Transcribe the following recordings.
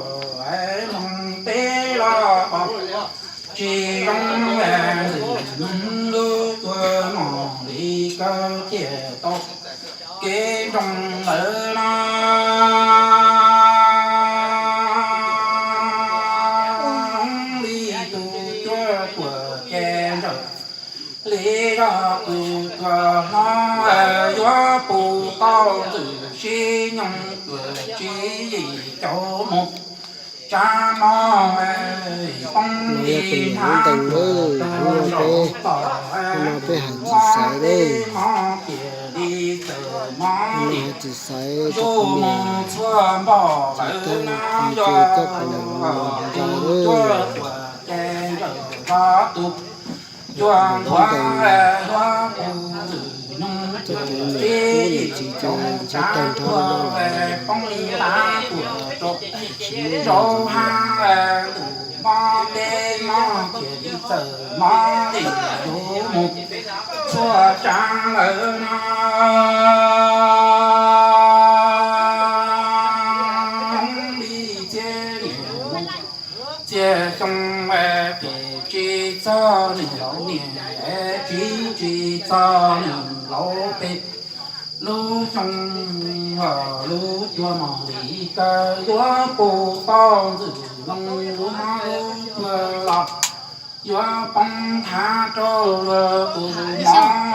Moog teb los tsis zoo, ntxwg nyoog lub tuag moog li kawg thiaj tau kev nroo lawm na. Li tus cuab tuag ces ntsawm li zog tus tuag hlob yuav puv tau ntxwg sim nyoog tuag tsib yim caum moos. Tsav mob poob li hnab tuag rau nraum toj, mob teb mob kiag li txawm mob li zuj mus txhua npaum lawm na. Yog tus cuab tuag ces ntsawm zog tus cuab tuag yuav puv ntxwg nyoog tuag tsib yim caum moos. Tsav tuag poob li hnab tuag rau nraum hav, tus mob teb mob kiag li txawm mob li zuj mus txhua tsav lawm na. Li txhiab niaj mus txhiaj xyoo, phem tsis txog neeg laus niam, tsiv tsis txog neeg laus pem. Lub xyoo lub tuag moog li kawg yuav puv tau ntxwg nyoog lub mob lub tuag los yuav poob nthav rau luag tus mob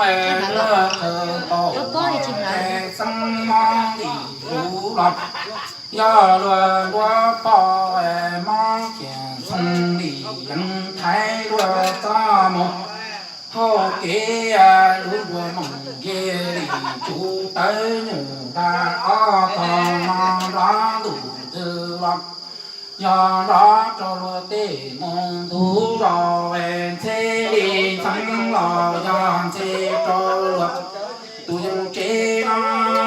luag khaws tau xeeb mob li zuj los. Yog luag nruab poj mob kiag ntxhoo li yeej thaiv luag txoj moo. Hauv kev lub ntuj moog nce li tsuv tawb nyuj dag ob tog no nrov ntuj ntws los. Yog nrov rau luag tej moo ntug zos, ntxhe li ntxeev los yog ntxhe rau luag tus yeej tsev no.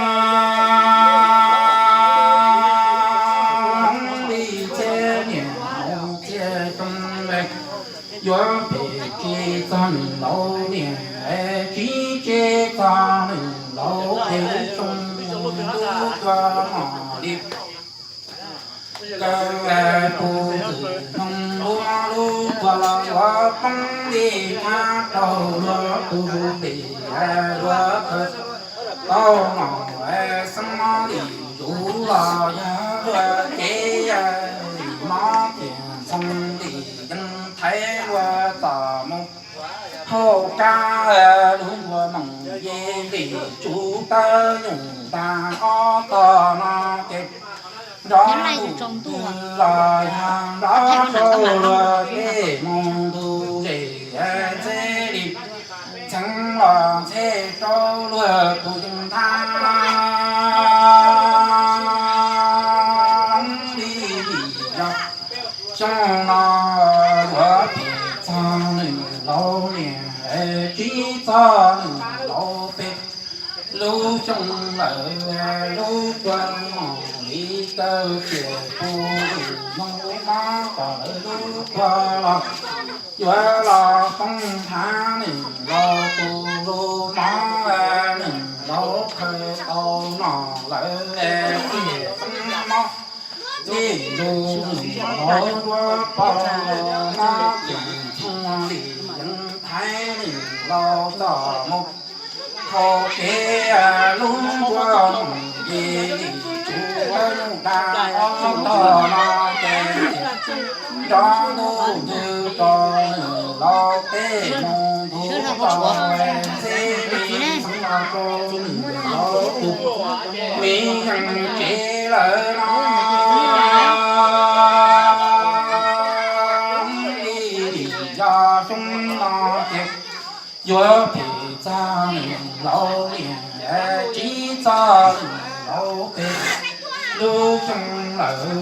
Li txhiab niaj mus txhiaj xyoo, yuav phem tsis txog neeg laus niam, tsiv tsis txog neeg laus pem. Lub xyoo lub tuag moog li kawg puv ntxwg nyoog lub mob lub tuag los yuav poob li hnab rau luag tus pem, luag khaws tau nom xeeb mob li zuj los yog luag kev mob kiag ntxhoo li yeej thaiv luag txoj moo. Hauv kab lub ntuj moog nce li tsuv tawb nyuj dag ob tog no ces nrov ntuj ntws los yog nrov rau luag tej moo ntug zes, ntxhe li ntxeev los ntxhe rau luag tus yeej thab. Li yog xyoo no yuav phem txog neeg laus niam, tsiv txog neeg laus pem. Lub xyoo lawm lub tuag moog li kawg phem puv ntxwg nyoog lub mob kom lawv lub tuag los yuav los poob nthav neeg laus tus lub mob. Neeg laus khaws tau nom lawm phem xeeb mob li zuj zus, nruab poj mob kiag ntxhoo li yeej thaiv neeg laus txoj moo. Hauv kev lub ntuj moog nce li tsuv tawb nyuj dag ob tog no ces nrov ntuj ntws rau neeg laus tej moo ntug zos, ntxhe li ntxeev los rau neeg laus tus me yeej tsev lawm no. Li yog xyoo no ces yuav phem txog neeg laus niam, tsiv txog neeg laus pem. Lub xyoo lawm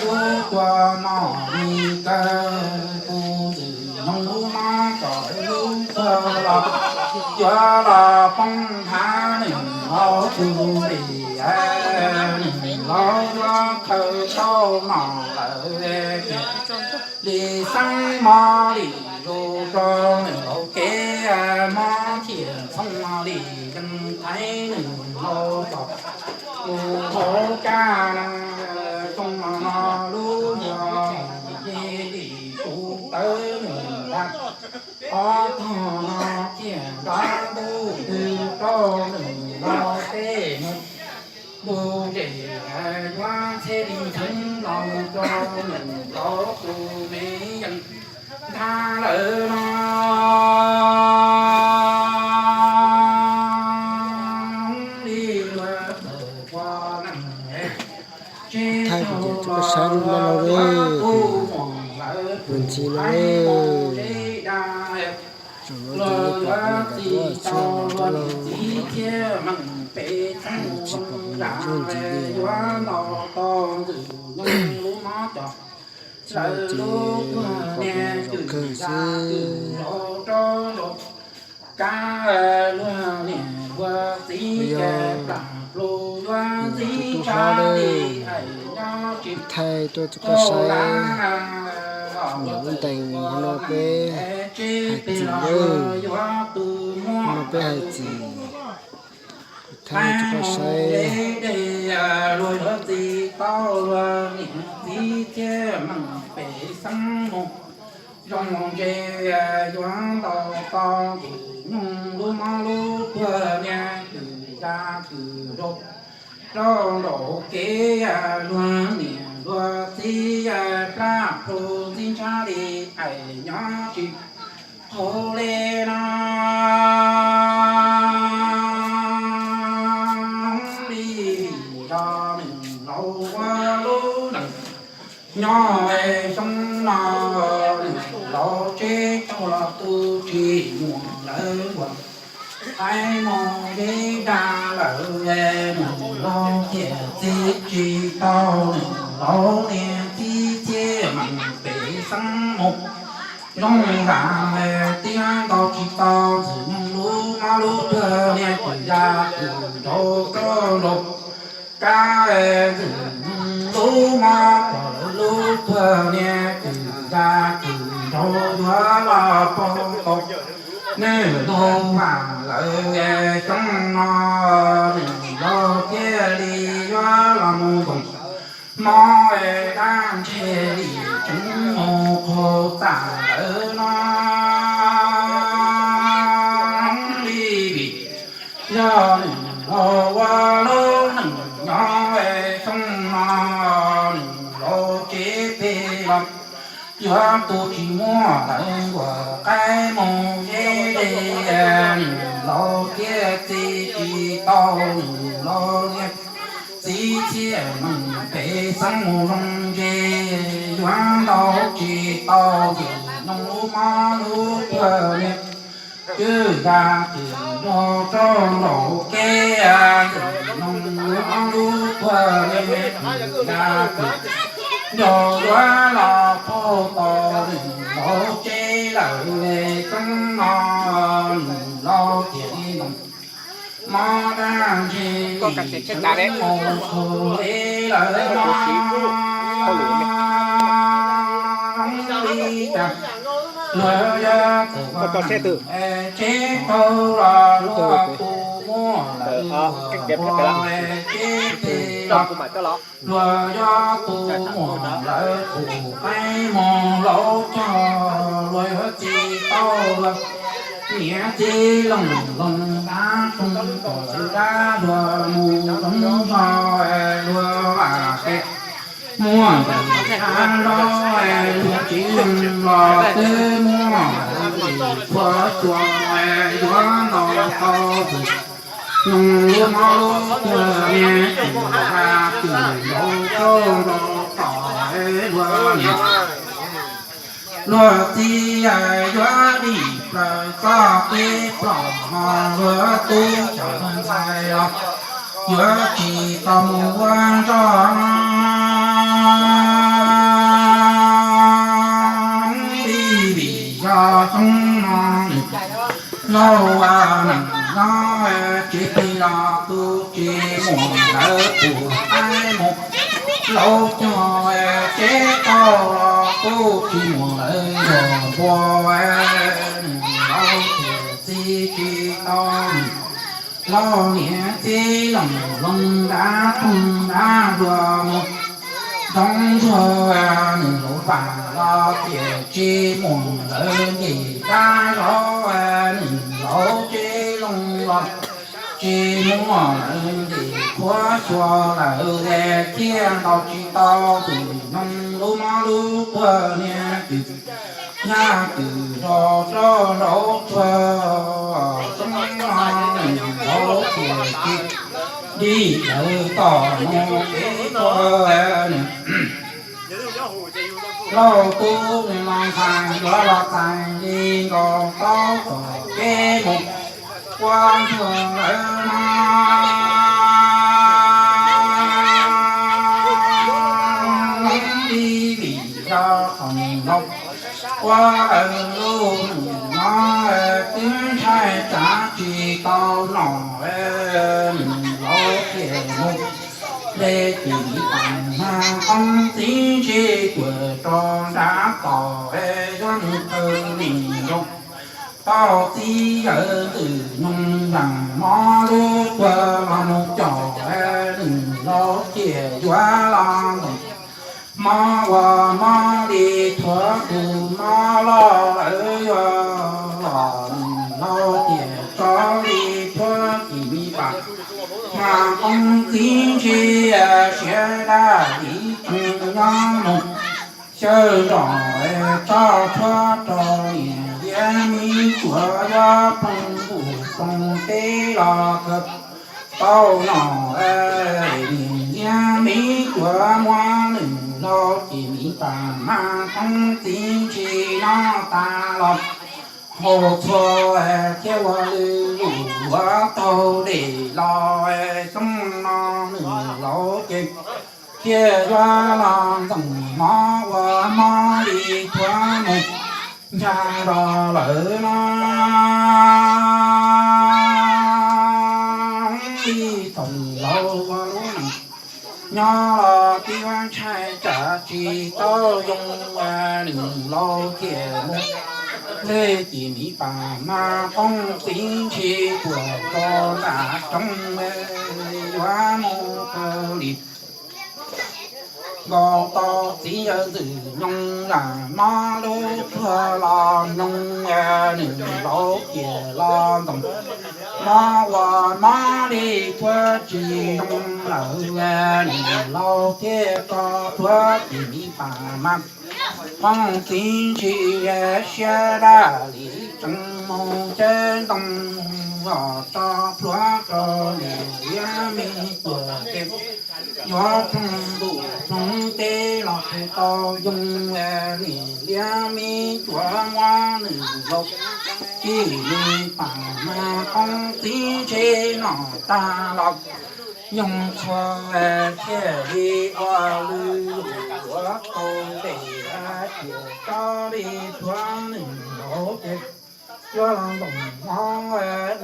lub tuag moog li kawg puv ntxwg nyoog lub mob kom lawv lub tuag los yuav los poob nthav neeg laus tus pem. Neeg laus yuav khaws tau nom lawm phem li xeeb mob li zuj zus rau neeg laus kev mob thiaj ntxhoo li yeej thaiv neeg laus txoj moo. Hauv kab xyoo no lub rau nws los tus me yeej ntag lawm no. Li luag tawm ua neej, thaij video rau koj saib lub no lauj, tus ntxim no lauj. Zaum no ces nej pom kuv niam tais duab txhiaj no rab laug, tsis pom kuv niam zuag ntxiv li os. Txhiaj no ces pom kuv niam zaum kawg xwb. Yog kuv tus tub hlob, kuv thaij tuaj rau koj saib. Niam lub ntees no peb hais txim, no peb hais txim. Kuv thaij rau koj saib. Zoo ntse yuav ntau to ntxim nyoog lub mob lub tuag niag kws ya kws rau, rau nraum kev luag niam luag txiv plab plhu ntxib ntshab li ais nyob tsis qhov li no. Li vim yog nws laus ua lub neej nyob xyoo no, nws laus tseb caug los tu tsis muaj lawv ua. Qaib mus zeb dag lawm, nws laus thiaj txib tsis tau, nws laus niag txib thiaj meem pem xeeb mus. Zoo zam tiab ntaus tsis tau, ntxwg nyoog lub mob lub tuag niag kws ya kws nraug rau nraum kab, ntxwg nyoog lub mob kom lawv lub tuag niag kws ya kws nraug yuav los paug tau. Nws laus vam lawm xyoo no, nws laus thiaj li yuav los mus nkoos mob, dab ntseg li tseem mus qhuav txaj lawm no. Li vim yog nws laus ua lub neej nyob xyoo no, nws laus tseb pes los yuav tu tsis muaj lawv ua. Qaib mus zeb de, nws laus thiaj txib tsis tau, nws laus niag txib thiaj meem pem xeeb mus. Zoo ntse yuav ntau tsis tau, ntxwg nyoog lub mob lub tuag niag kws ya kws nraug rau nraum kev, ntxwg nyoog lub mob lub tuag niag kws ya kws nraug yuav los paug tau, nws laus tseb lawm xyoo no, nws laus thiaj li nkoos mob dab ntseg li tseem mus qhuav li lawm no. Li cas luag yog tus tseb taug los luag tus muaj lawm ua, tseb pes los luag yog tus muaj lawv tus qaib mus laus cog, luag yuav txi tau luag niam txiv loos loos dab roog, kom lawv dab luag mus zoov zog luag vam qe. Muaj ntawm dab zog luag tsis yeej los twb muaj lawv li puag cua, yuav ntau tau tus nyoog lub mob lub tuag niag kws ya kws nraug rau nraum tom luag niam luag txiv yuav dim plaws txoj kev ploom no, luag tub cov ntxhais los yuav tsis tau mus ua zog no. Li vim yog xyoo no nws laus ua neej nyob tseb pes los tu tsis muaj lawv tus qaib mus laus cog, tseb taug los tu tsis muaj lawv tus npua, nws laus thiaj txi tsis tau, nws laus niam txiv loos loos dab roog dab luag mus zoov zog, nws laus vam los thiaj tsis muaj lawv ntim dab zog, nws laus tseb loos los tsis muaj lawv ntim Thuav xyuas lawm es thiaj ntaus tsis tau tus noog lub mob lub tuag niag kws, nyaj kws zos roj nraud tuag. Txoob no nws laus tias cia li lawv tom mus kev tuag nws lauj tub nws los ntxhais yuav los txais li nkaus taub tom kev mus ua ntsuag lawm no. Li vim yog qhov nws laus ua lawv lub nus no twb ntshai tsam tsis tau nom nws laus tias mus le tim tas hma qoob txiv ntshe tuam rau nrab tom es yuav mus kawg lim nroos. Tau txiv yawg ntxwm noog nram mob lub tuag los mus com nws laus tias yuav los ntoos. Mob ua mob li thuav tus mob loj lawm yuav los nws laus tias tso li thuav tim tas hma qoob txiv ntshe siav daj li tseem nyob mus. Xyaw nrom tso thuav rau niam liab me cuav yuav ploog ntuj ploog teb los kawg tau nom. Niam liab me cuav muab nws laus ces me pas mas qoob txiv ntshis no tas los hau txhua thiab ua lwj lus yuav taug dej los xyoo no nws laus ces thiaj yuav los ntxoov mov ua mob li thuav mus ncha los lawm no. Li thaum nws laus ua lub neej nyob los twb ntshai tsam tsis tau yoo, nws laus thiaj mus le ces me pas mas qoob txiv ntshis tuam rau nram roob yuav mus kawg li nkaus tau txiv yawg ntxwm nyoog lam mob lub tuag los mloog nws laus tias los ntoos mob ua mob li thuav tsis zoo lawm, nws laus thiaj tso thuav ces me pas mas qoob txiv ntshis siab daj li tseem mus caij ntoo los tso pluav rau niam liab me cuav ces yuav ploog ntuj ploog teb los tsis tau yoo, niam liab me cuav muab nws laus ces me pas mas qoob txiv ntshe nom tag los yoo txhua thiaj li ua lwj lus yuav taug dej tias tso li thuav nws laus ces yuav los ntoos mov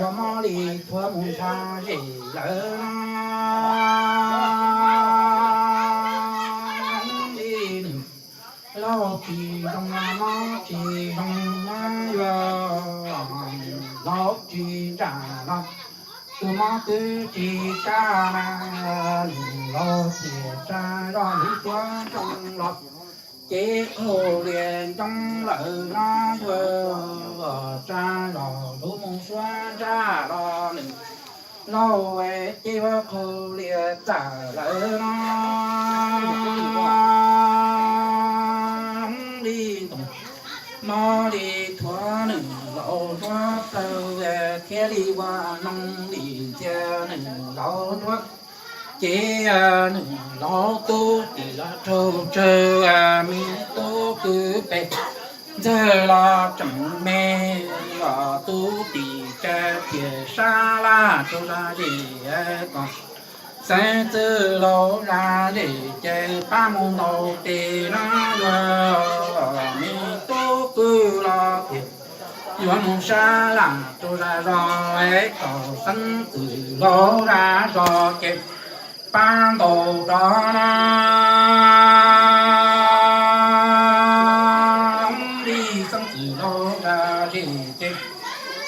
ua mob li thuav mus ntsha zem lawm no. Li nws laus tsis zoo mob tsis zoo na, yuav laus tsis ntsaj los tus mob twb tsis sab na, nws laus tias tsa zog lub tuav nroo los ces qaug lias ncoob lawm no, yuav tsa zog lub mus suav ntsaj los nws laus ces yuav qaug lias txawm lawm no. Li ntoos mob li thuav nws laus zuag tawg thiaj li ua noog li ntxhias nws laus zuag ces nws laus tub tim los raug tsawg, me tub kwv pes ntxawg los tseem me, tub tim tsa tias sab laj rau zaj zem kom xeeb txwj laus zaj zem ces pab mus ntaus tes no yuav, me tub kwv los tias yuav mus sab laj rau zaj zos es kom xeeb txwj laus zaj zos ces pab ntaus rov na. Li xeeb txwj laus zaj zem ces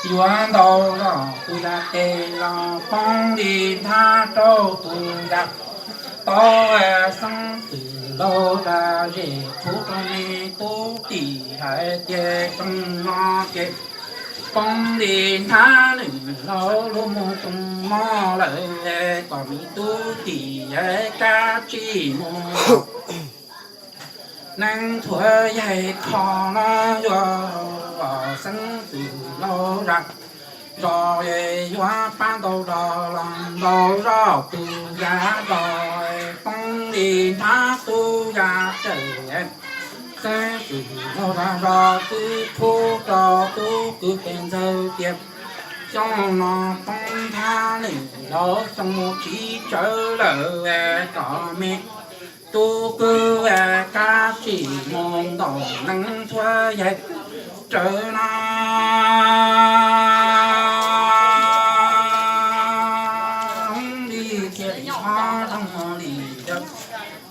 yuav ntaus los tus zaj tes los poob li nthab rau tus zaj tod, xeeb txwj laus zaj zem txhub rau me tub tim hais tias tsoos no ces Poob li nthab lwm laus lub mus too mob lawm, kom me tub tim kab tsij mus. Neeb thuav yaig kho no yuav xeeb xwm laus zam zos, yuav pab ntau zos los ntau zos tus yav zos. Poob li nthab tub ya tsawm, xeeb xwm laus zam zos twb pub rau tub kwv pes ntxawg tias xyoo no poob nthab lwm laus xyoo mus tsiv tsawv lawm, kom me tub kwv kab tsij mus ntaus neeb thuav yaig raws no li thiaj li mob zoo li ntawd.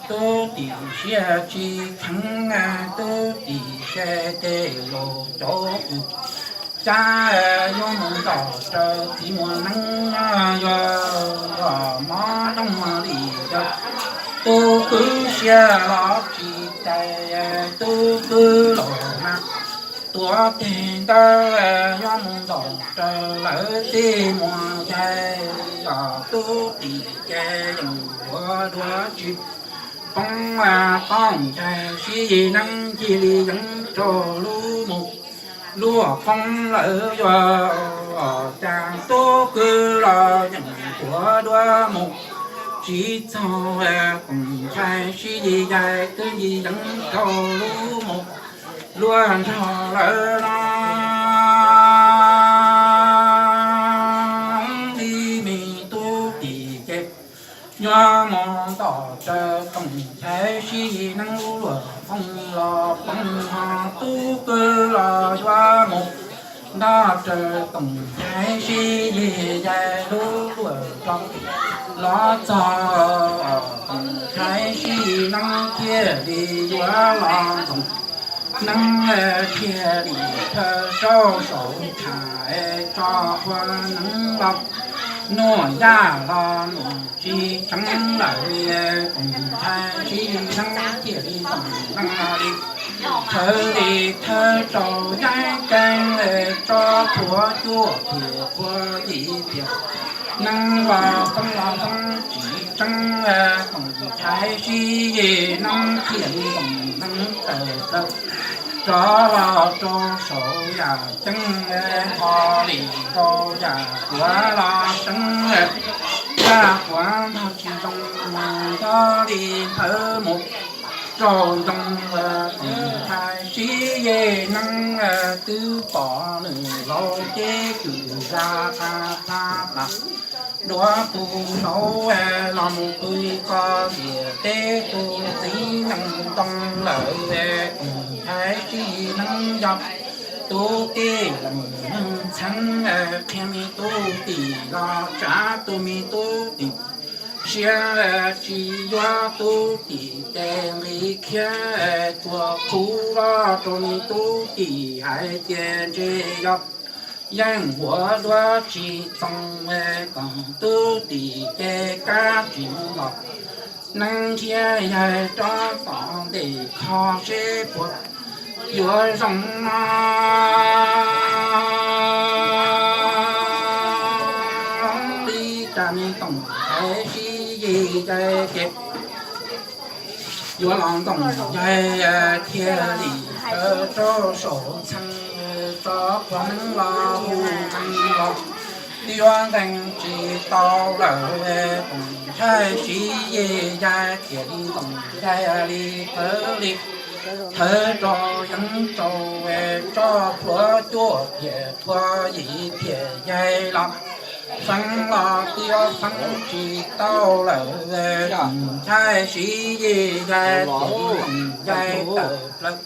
Tub tim siab tsis kheev, tub tim se tej laus cov kws xyab yuav mus ntaus raws txiv muas neeb no yuav mob zoo li ntawd. Tub kwv siab los tsis cais, tub kwv laus na tuav teg ntawd yuav mus ntaus raws lawv tej muas yaig. Yog tub tim ces yeej ua dua tsis poob, poob ncaig sib neeb cia li yeej rau lub mus luaj poob lawm. Yuav cas tub kwv los yeej ua dua mus tsis txog, koom ncaig sib yaig twb ncig yeej rau lub mus luaj nrog lawm no. Li me tub tim ces yuav mus ntaus raws koom ncaig sib neeb lub luam poob los poob ho tub kwv los yuav mus ntaus raws koom ncaig sib yaig lub luam rau los txog koom ncaig sib neeb thiaj li yuav los ntoos neeb thiaj li thawb rau saum tshais tso qhua neeb los nuam yaj los nuam tsis tseev lawm. Koom ncaig sib neeb thiaj li ntoos neeb li thawb li thawb rau yaib keeb tso qhua cuaj thiab qhua yim tias neeb los poob los poob tsis tseev. Koom ncaig sib neeb thiaj li ntoos neeb tawm plaws rov los rau saum yaj ceeb, ho li rau yaj kuav los seev, yaj kuav ntog tsis zoo mus ntog li npawg mus rau ntoo. Koom ncaig sib neeb twb pom nws laus ces twb zaj qab txhab plas duav tus laus los mus pw koj tiam teb tus txiv nees ntoo lawm. Koom ncaig sib neeb yog tub tij leej neeg txheeb, qhia me tub tim los tsav tus me tub tim siab, tsis yuav tub tim ces nqis khiav tuag khuv los rau me tub tim hais tias ntshe yog yeej ua dua tsis txoos, koom tub tim ces kab tsis mus los neeb thiab yaig rov tom ntej kho seb puas yuav zoo no. Li cas me koom ncaig sib yaig ces yuav los ntoos yaig thiaj li thawb rau saum txheeb tso qhua neeb los hu neeb los yuav ntees tsis tau lawm. Koom ncaig sib yaig thiaj li ntoos yaig li thawb li thawb rau yeeb rau tso qhua cuaj thiab qhua yim thiaj yaig los feeb los twb yuav feeb tsis tau lawm. Koom ncaig sib yaig thiaj li ntoos yaig tawm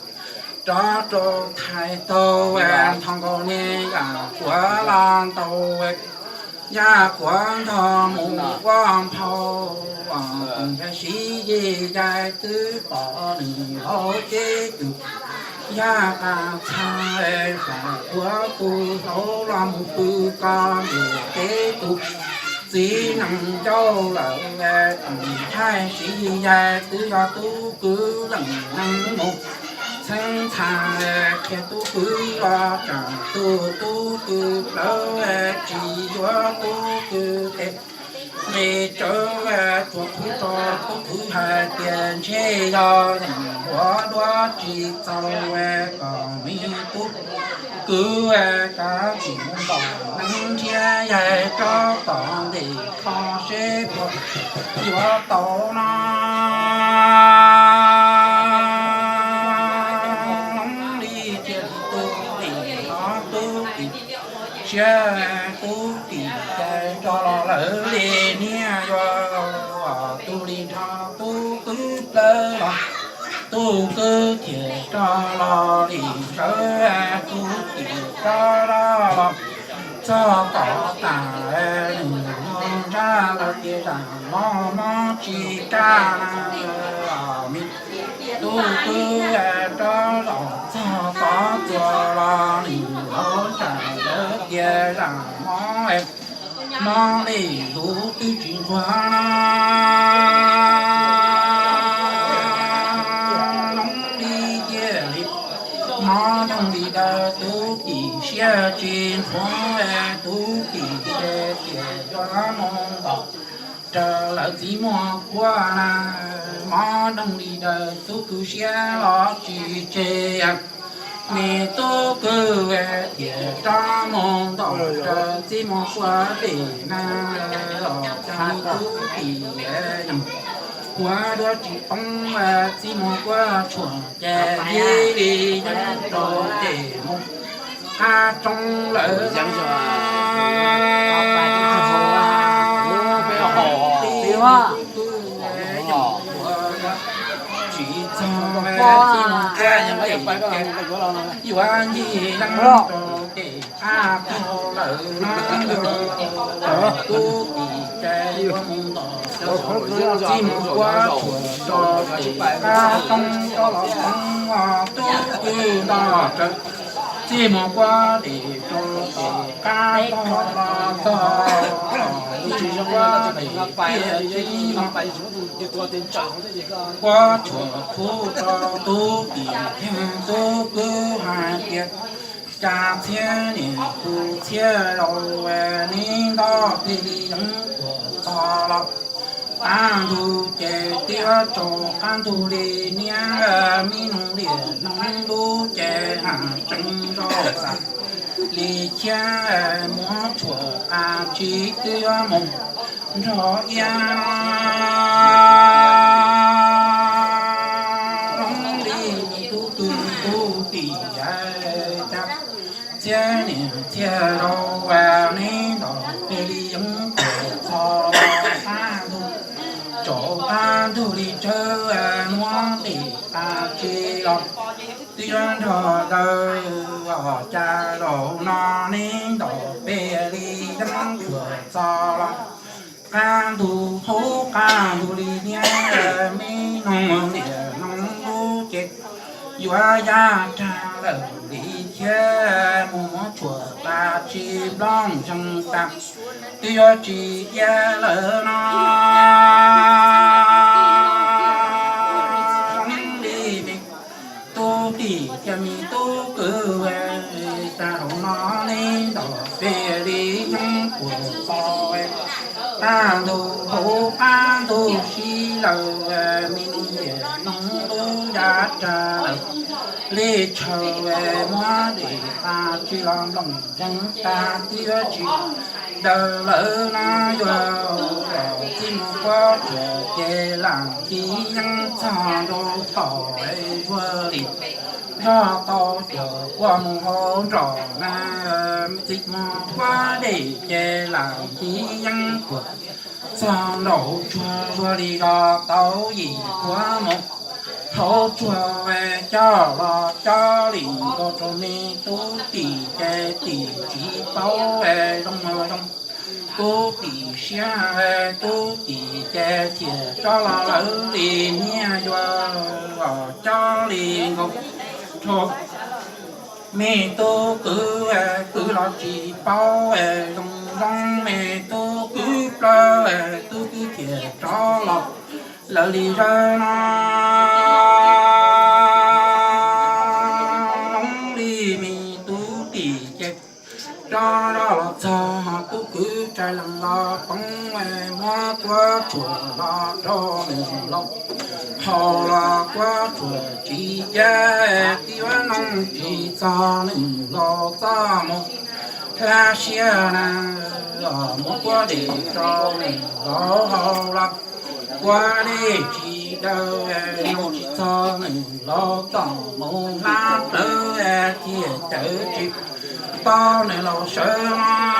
plaws rov rau thaiv taug nthos nkaus niag yaj kuav los ntaus yaj kuav ntog mus ua nphau. Koom ncaig sib yaig twb pom nws laus ces twb yaj qab txhab plas duav tus laus los mus pw koj tiam teb tus txiv nees ncauj lawm. Koom ncaig sib yaig twb yog tub kwv leej neeg mus txheeb Hais qhia tub kwv los tseem tu tub kwv plawv, tsis yuav tub kwv tes nqis tsawv, tsuas khwv rau tub kwv hais tias ntshe yog yeem ua duab tsis txaus, kom me tub kwv kav tsij mus ntom neeb nrhiav yaig rov tom ntej kho seb puas yuav tau no. Li cia li tub tim no tub tim siab, tub tim cais rov los lawv li niaj yuav tub li nrho tub kwv plawv los tub kwv thiaj rov los li sawv, tub tim rov los txog tom tas nws ho nrab lawv tias zam mob mob tsis kaj na. Me tub kwv rov los txog tov txuas los nws ho nrab lawv tias zam mob mob li lub twb tsis nquag na. Loob li cia li mob doog li daws, tub tim siab tsis ntxhuav, tub tim ces tias yuav mus ntom raws lawv txiv muag quab na. Mob doog li daws tub kwv siab los tsis tseg, me tub kwv tias rov mus ntom raws txiv muag quab tim na. Los cas tub tim yeej ua duab tsis poob, txiv muag quab tshuam ces cia li yeej rau tes mus qab roob lawm. Tsis txog txiv muag quab tim ces yuav ncig yeej rau tes qab taug lawm no. Tub tim ces yuav mus ntom txiv muag quab tshuam rau tes qab roob rov los poob, tub kwv ntom raws txiv muag quab tim rau tes qab taug los txog, txiv muag quab tim tiaj tsis no, quab tshuam khub rau tub tim thiab tub kwv hais tias cas txhiab niam tus txhiab laus, neb nto plig li yeeb puas txog los qab ntug ces twb yuav tsaus qab ntug li niab, me noog liam noog lub ces haj tseem zoj xav li thiab, muab tshuam qab tsis twb yuav mus nrog iab no. Loob li tub kwv tub tim cas txhiab niam txhiab laus, neb nto plig li yeeb puas txog los qab ntug, tsaus qab ntug li tsawv, muab tim qab tsis los twb yuav nrog daws, cas zaum no neb nto plig li yeeb puas txog los qab ntug, hauv qab ntug li niab, me noog liam noog lub ces yuav ya rag lawm li thiab, mus muab tshuam qab tsis nplooj zeeg tas twb yuav tsis iab lawm no. Li me tub tim thiab me tub kwv, cas zaum no neb nto plig li yeeb puas txog, qab ntug hauv qab ntug sib laws, me noog liam noog lub ya rag lawm li tshaw, muab tim qab tsis los nplooj zeeg tas twb yuav tsis daws lawm na. Yuav txiv muag quab tshuam ces lam ci yeeb txog nraum thaum zuag li zog tau cuag quaj mus hauv nrom na. Txiv muag quab dej ces lam ci yeeb cuag txog nraum tsuag zuag li zog tau yim puav mus hauv tsuag, coj los coj li nkaus rau me tub tim ces tim tsis paub zoo zoo. Tub tim siab, tub tim ces thiaj tso los lawv li niaj yuav coj li nkaus rau me tub kwv, kwv los tsis paub zoo zoo, me tub kwv plawv, tub kwv thiaj tso los lawv li zawv no. lees los poob, muab kuab tsuam los rau nws laus, haus los kuab tsuam tsis cab, tib ua noog tsis txog nws laus txoj moo. Hlab siab na, muab kuab dej rau nws laus haus los kuab dej tsis daw, noog tsis txog nws laus txoj moo. Hlab plawv thiaj cawv tsis tau nws laus sawv mog.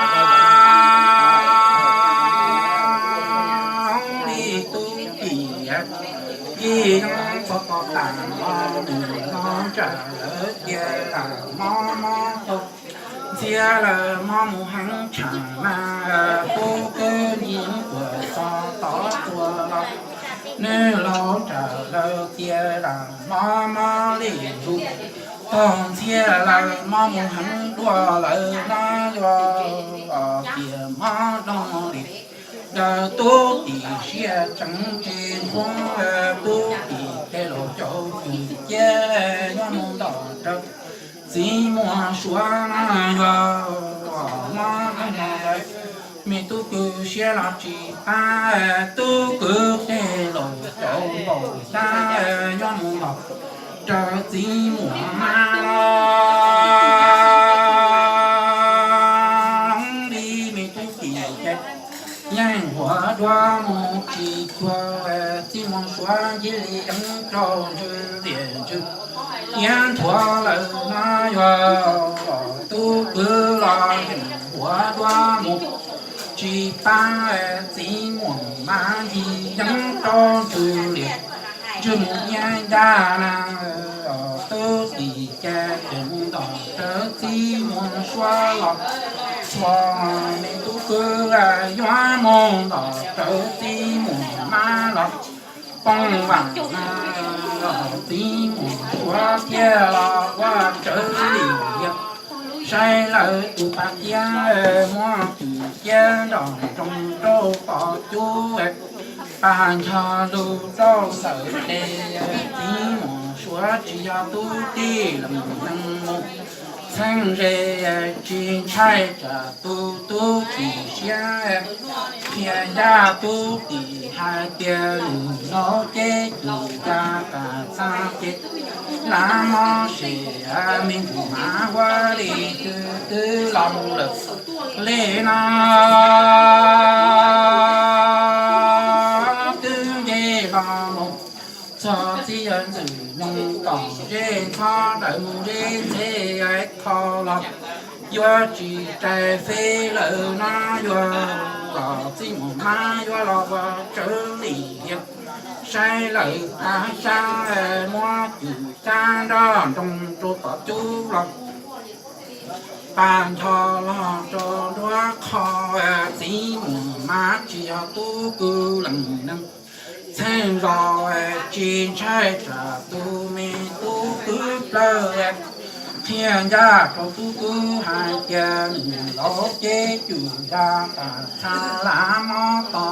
Li tub tim yij yeeb txog tau tas los nws laus ntsawm lawv tias lam mob mob tau ntxhiab lawm, mob mus heev tshaaj na. Tub kwv nyiam kuam txog tod tuaj los nws laus ntsawm lawv tias lam mob mob li ntsuj tog ntxhiab lawm, mob mus heev dua lawm na, yuav tias mob doog li. Daws tub tim siab tseem tsis nquag, tub tim tes laus caum kws ciab nyob mus ntom raws txiv muag suav na, yuav mob doog li. Me tub kwv siab los tsis qab, tub kwv tes laus caum npaum xyab nyob mus ntom raws txiv muag mab los. Li me tub tim ces yeej huam dua mus tsis cuag, txiv muag suav ncig li yeeb rau ntsws liam ntsws iab nthuav lawm na, yuav tub kwv los yeej huam dua mus tsis pab, txiv muag mab ncig yeeb rau ntsws liam ntsws mus iab ncaj na. Tub tim ces ces mus ntom raws txiv muag suav los txog, me tub kwv yuav mus ntom raws txiv muag mab los poob vam na. Txiv muag suav thiaj los ua tsawv li yawg saib lawv tus pas tiab, muab kws ciab nrog nroo rau tom cub, pas nchog lug rau ntawm tes. Txiv muag suav tsis yog tub tij lees neeg mus txheeb ze, tsis ntshai tsam tus tub tim siab qhia ncaj tub tim hais tias nws laus ceb cus ya tas txha ces lam mob sem me ntsuj mas huab li twb twb los mus lawm li no. Twb nce los mus txog txiv yawg ntxwm nyoog tom zej ntxhov daws mus zej ntxhe kho los yuav tsis rais feb lawm na, yuav kom txiv muag mab yuav los ua tsawv li yawg saib lawv tas xyab, muab kws cab nrog nroo rau tom cub los pas nchog los rau nruab qho. Txiv muag mab tsis yog tub kwv lees neeg txheeb zos, tsis ntshai tsam tus me tub kwv plawg qhia ncaj rau tub kwv hais tias nws laus ceb cus ya tas txha lam mob to.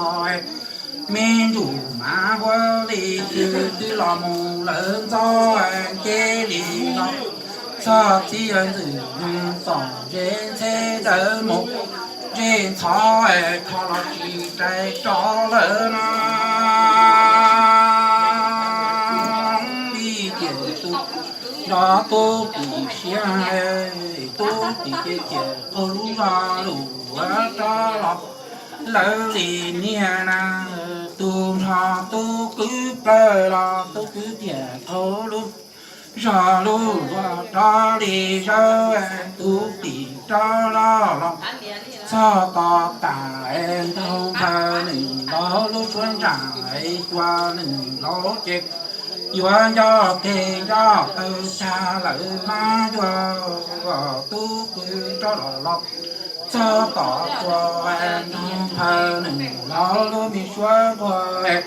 Me ntsuj mas huab li twb twb los mus lawm ntxov nceb li no. Txog txiv yawg ntxwm nyoog tom zej ntxhe daws mus zej ntxhov kho los tsis rais rov lawm no. Li tiam tus nrog tub tim siab, tub tim ces tiam qaug lub zog lus rov los lawv li niag na. Tus nrog tub kwv plawg los tub kwv tiam qaug lub zog lus rov li zawb, tub tim rov los los txog tom tas ntaug nphaw nws laus lub suab ntsa, xyuas nws laus ces yuav ncoj teg ncoj taw tag lawm mas yuav tub kwv rov los los txog tom tuag ntaug nphaw nws laus lub me suab nquag,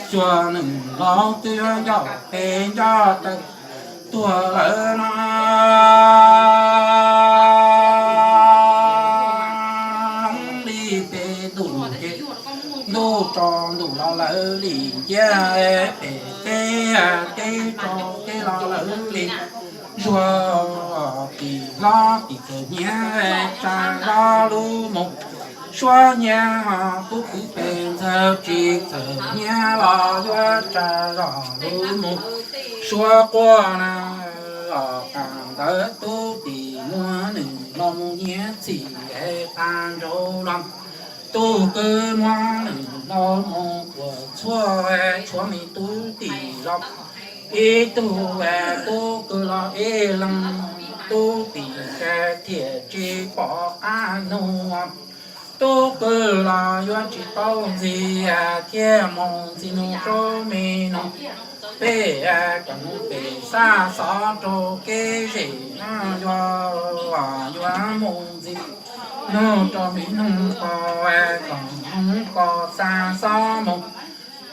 xyuas nws laus twb yuav ncoj teg ncoj taw tuag lawm no. Li peb ntuj ces ntuj tsaus ntuj los lawv li nciab, pem teb teb tsaus teb los lawv li zuag, tim hlob tim txawm hnyiab tsa zog lub mus Suab hnyiab ho tub kwv pes ntxawg tsis txawm hnyiab los yuav tsa zog lub mus suab quaj na. Os, thaum ntawd tub tim muab nws laus mus hnyiab txhim es tag nraud los tub kwv muab nws laus mus tuam txhuaj tshuav me tub tim los ib tug, tub kwv los ib leeg. Tub tim ces thiaj tsis pom qab nug, tub kwv los yuav tsis tau ntxiv thiaj mus ntxiv nug rau me noog, peb kom noog pem xa xov rau kev zem no, yuav, yuav mus ntxiv nug rau me noog ko, kom noog ko xa xov mus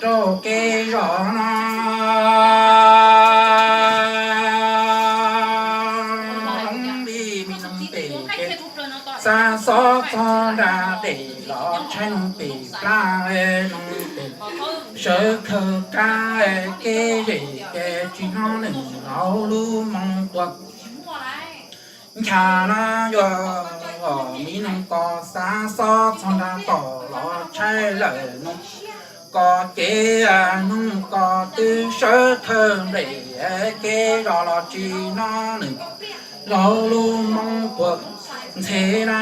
rau kev zem no. Li me noog pem ces xa xov txog nram dej los tshaib noog pem plab, noog pem sawv khaws kab kev zem ces tsis hnov nws laus lub moo tuag. Ncha na, yuav, me noog ko xa xov txog nram toj los tshaib lawm noog ko ces noog ko twb sawv khaws nplej kev zem los tsis hnov nws laus lub moo tuag ntxhe na.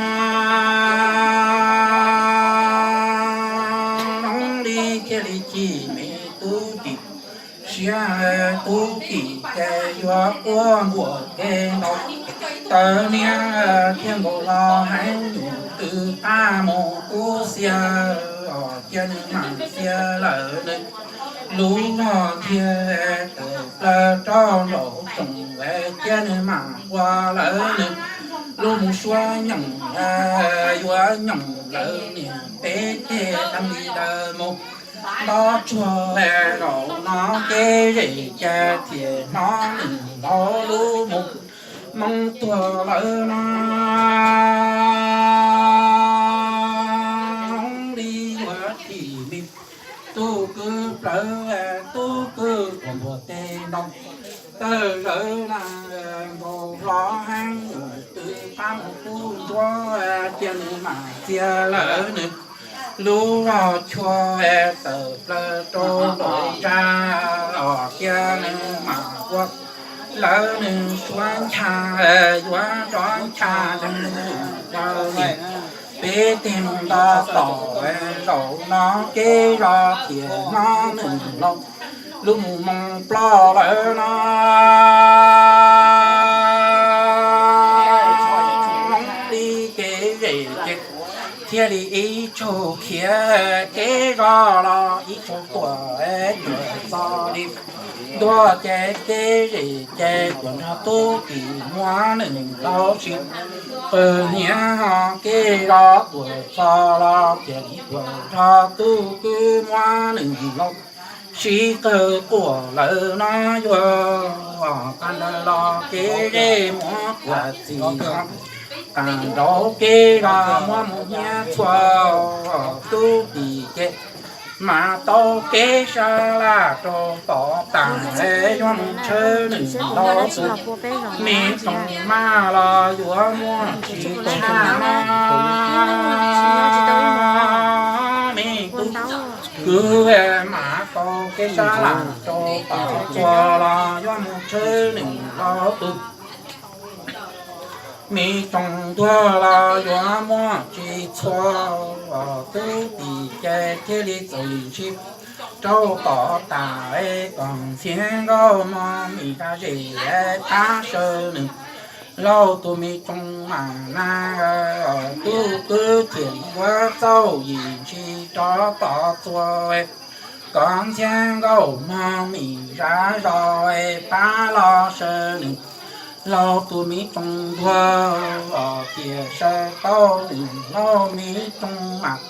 Noog li thiaj li chim me tub tim siab, tub tim ces yuav quaj npuas kev ntaus taws niab thiab nkaus los heev nyuj twb qab mus kub xiab, os, cia nws mam xiab lawm nws lub zog thiab tawm plaws rau nraum zoov, cia nws mam ua lawm nws lub mus suab nyoos, yuav nyoos lawm niam peb ceg dab li daws mus nto tsuag zaum no kev zem cas thiaj hnov nws laus lub mus moo tuag lawm no. Li yuav chim me tub kwv plawv, tub kwv quaj npuas tes ntaus taws lawm na, nkaus hlo heev nyuj twb qab mus kub ntsuab, cia nws mam xiab lawm nws lub zog chua tawm plaws rau nraum tsa, os, cia nws mam ua lawm nws suab ncha, yuav rov ncha nws rau niam peb teg mus nto tom zaum no kev zem thiaj hnov nws laus lub mus moo ploj lawm no. Li kev zem ces thiaj li ib tsaug khiav kev zem los ib tsaug tuam tuam txog li ntua ces kev zem ces tuam nrog tub tim muab nws laus sib qawg hniav ho kev zem tuam txog los thiaj li tuam nrog tub kwv muab nws laus sib qawg quaj lawm no. Yuav tag ntawd los kev zem muab quaj txim, tag nraud kev zem muab mus hnyiab txhua, tub tim ces mas tau kev sab laj rau tom tas, yuav mus tshawb nws laus tus me toog mas los yuav muaj tsis tshaj no. Me tub kwv mas tau kev sab laj rau tom txhua los yuav mus tshawb nws laus tus me toog tuag los yuav muaj tsis txhua. Tub tim ces thiaj li txawm ntshis rau tom tas, kom Ntxhiab Nkauj Mog Mim zam zem pab sawv nws laus tus me toog mas na. Tub kwv thiaj li yuav txauj yim ntshis rau tom txhua, kom Ntxhiab Nkauj Mog Mim zam zem pab los sawv nws laus tus me toog tuag, tiam sis sawv tau nws laus me toog mas